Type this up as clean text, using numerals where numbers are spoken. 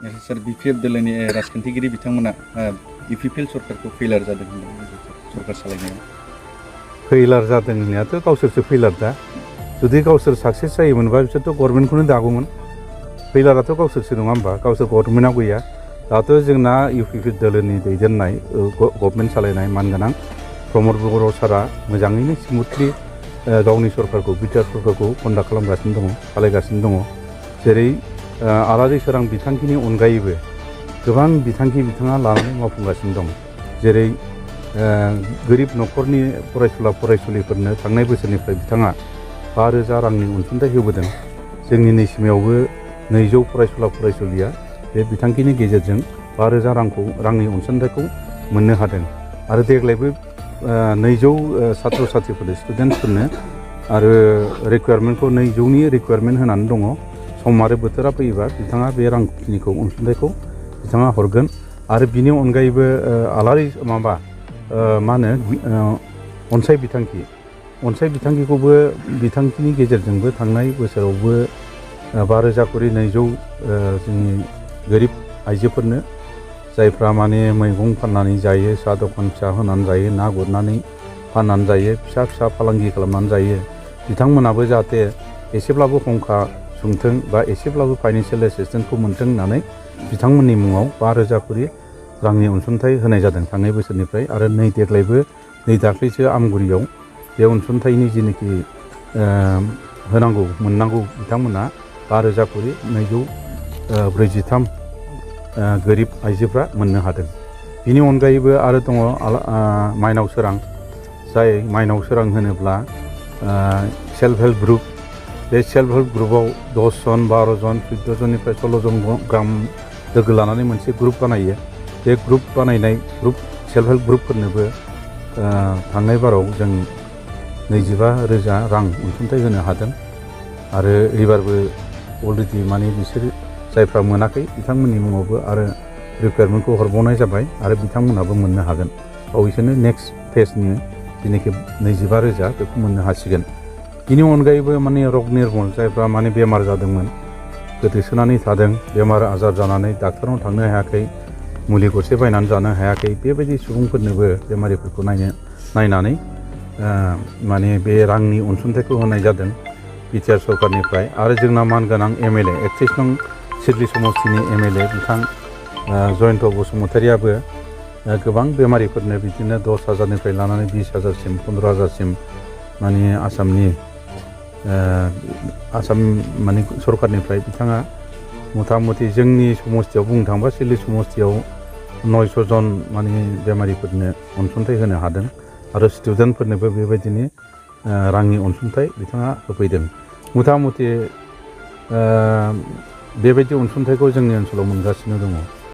सर BPF दोलोनि राजखान्थिगिरि बिथांमोना UPPL सरकारखौ फेलार जादों होननानै सरकार सालायनायाव फेलार जादों होननायाथ' गावसोरसो फेलार दा जुदि गावसोर साक्सेस जायोमोनबा बिसोरथ' गभर्नमेन्टखौनो दागौमोन फेलाराथ' गावसोरसो नङा होमबा गावसोर गभर्नमेन्टआव गैया दाथ' जोंना इउपिपिएल दोलोनि दैदेननाय गभर्नमेन्ट सालायनाय मानगोनां प्रमद बर' सारा मोजाङैनो स्मुथलि गावनि सरकारखौ बिटिआर सरकारखौ कन्डाक्ट खालामगासिनो दङ सालायगासिनो दङ जेरै आलारि सोरां बिथांखिनि अनगायैबो गोबां बिथांखि बिथाङा लानानै मावफुंगासिनो दं जेरै गोरिब न'खरनि फरायसुला फरायसुलिफोरनो थांनाय बोसोरनिफ्राय बिथाङा 5,000 रांनि अनसुंथाइ होबोदों जोंनि नैसिमावबो 200 फरायसुला फरायसुलिया बे बिथांखिनि गेजेरजों 5,000 रांनि अनसुंथाइखौ मोननो हादों आरो देग्लायबो 200 सात्र साथ्रिफोरनो स्टुडेन्टसफोरनो आरो रिकुवारमेन्टखौ 200नि रिकुवारमेन्ट होनानै दङ सम आरो बोथोरा फैयोबा बिथाङा बे रांखिनिखौ अनसुंथाइखौ बिथाङा हरगोन आरो बिनि अनगायैबो आलारि मा होनो अनसाय बिथांखिखौबो बिथांखिनि गेजेरजोंबो थांनाय बोसोरावबो 5,000 खरि 200 जोंनि गोरिब आइजोफोरनो जायफ्रा माने मैगं फाननानै जायो साहा दखान फिसा होनानै जायो ना गुरनानै फाननानै जायो फिसा फालांगि खालामनानै जायो बिथांमोनाबो जाहाथे एसेब्लाबो हंखा सुंथों बा एसेब्लाबो फाइनेन्सियेल एसिस्टेन्सखौ मोन्थों होननानै बिथांमोननि मुङाव 5,000 खरि रांनि अनसुंथाइ होनाय जादों थांनाय बोसोरनिफ्राय आरो देग्लायबो दाख्लैसो आमगुरियाव बे अनसुंथाइनि जिनोखि मोननांगौ बिथांमोना 5,000 खरि 243 गोरिब आइजोफ्रा मोननो हादों बिनि अनगायैबो आरो दङ माइनाव सोरां जाय माइनाव सोरां होनोब्ला सेल्फ हेल्प ग्रुप बे सेल्फ हेल्प ग्रुपआव 10 जन 12 जन 14 जननिफ्राय 16 जन गाहाम लोगो लानानै मोनसे ग्रुप बानायो बे ग्रुप बानायनाय सेल्फ हेल्प ग्रुपफोरनोबो थांनाय बाराव जों 25,000 रां अनसुंथाइ होनो हादों आरो एबारबो अलरेडि माने बिसोर जायफ्रा मोनाखै बिथांमोननि मुङावबो आरो रिकुवारमेन्टखौ हरबावनाय जाबाय आरो बिथांमोनाबो मोननो हागोन बावैसोनो नेक्स्ट फेजनि जेनोखि 25,000 बेखौ मोननो हासिगोन बिनि अनगायैबो माने रग निर्मल जायफ्रा माने बेमार जादोंमोन गोदोसोनानै थादों बेमार आजार जानानै डाक्टारनाव थांनो हायाखै मुलि गरसे बायनानै जानो हायाखै बेबायदि सुबुंफोरनोबो बेमारिफोरखौ नायनानै माने बे रांनि अनसुंथाइखौ होनाय जादों बिटिआर सरकारनिफ्राय आरो जोंना मानगोनां एमएलए 31 नं सिडली समस्तिनि एमएलए बिथां जयन्त बसुमतारियाबो गोबां बेमारिफोरनो बिदिनो 10,000निफ्राय लानानै 20,000सिम 15,000सिम माने आसाम माने सरकारनिफ्राय बिथाङा मथा मथि जोंनि समस्तियाव बुंनो थाङोबा सिडली समस्तियाव 900 जन माने बेमारिफोरनो अनसुंथाइ होनो हादों आरो स्टुडेन्टफोरनोबो बेबायदिनो रांनि अनसुंथाइ बिथाङा होफैदों मथा मथि बेबायदि अनसुंथाइखौ जोंनि ओनसोलाव मोनगासिनो दङ